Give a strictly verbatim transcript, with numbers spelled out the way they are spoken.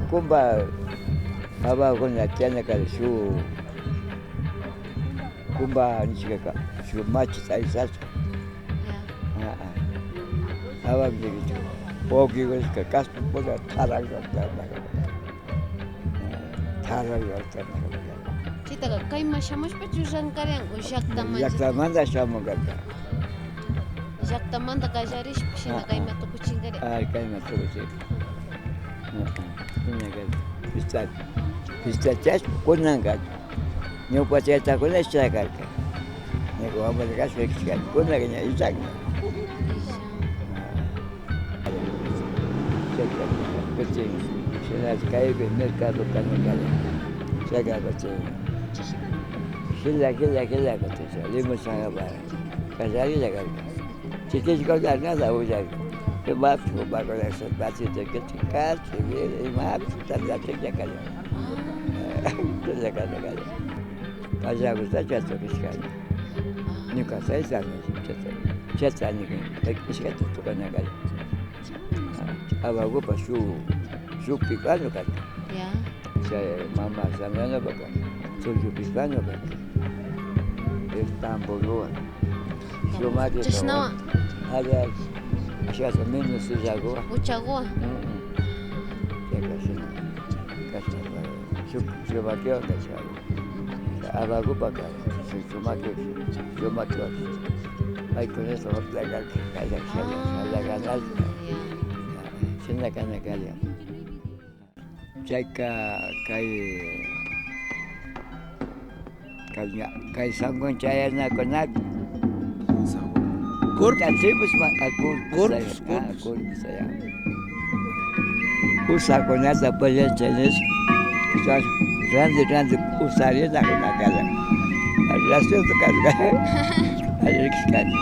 Kumba, jabakuna tiana kari shuk kumba nishkaka, shuk machita aysashka. Ya. Jabak nishka, pokigushka, kaspukuna, tharak llakta, tharak llakta. Chaytaka kayman shamushpachu rankarin o llaktamanta? Llaktamanta shamukarka. Llaktamanta kallarishpa shina kayman tukuchinkarin. Ah, kayman tukuchin. Shina karka. Pista, pistachashpa kunanka. Ñuka chaytakuna ishta karka. Ñuka wambra kashpa rikushkani. Kunanka ña illakmi. Chayka, kutin, shinallata kaypi mercado kani kari. Chayka, kutin, jila, jila, jila, kutin, chay limushankapak kallarilla karka. Chikichikuna nada uyarin. Imapish umakuna shuk vasito kutin kachi, imapish tantachiklla kallarka. Chaylla kani kari. Pallaguta chayta rishkani. Ñuka seis años, chayta, chayta ñuka, ishkayta tukana kari. Abagupa shuk, shuk pipano karka. Ya. Chay mama Sandranopaka, shuk pipano karka. Estambuluwan. Shumari chashnawan. Allá, ashata menos illaguwan. Uchaguwan. Mm, mm. Chayka shina. Kashna, shuk, shuk vaquewan kashka. Abagupaka, shuk, shuk maki, shuk makiwan. Paykunata hortaka, kalla, kalla, kalla ganallata. Shina kana kalla. Chayka, kay, kay ña, kay sangon chayanakunapi. Corpus. Corpus, ma-, ah, corpus, corpus, ah, corpus. Corpus, ya. Kusakunata pullay chanis, randi, randi kusarinakunakala. Rasuto karka. Allikishkani.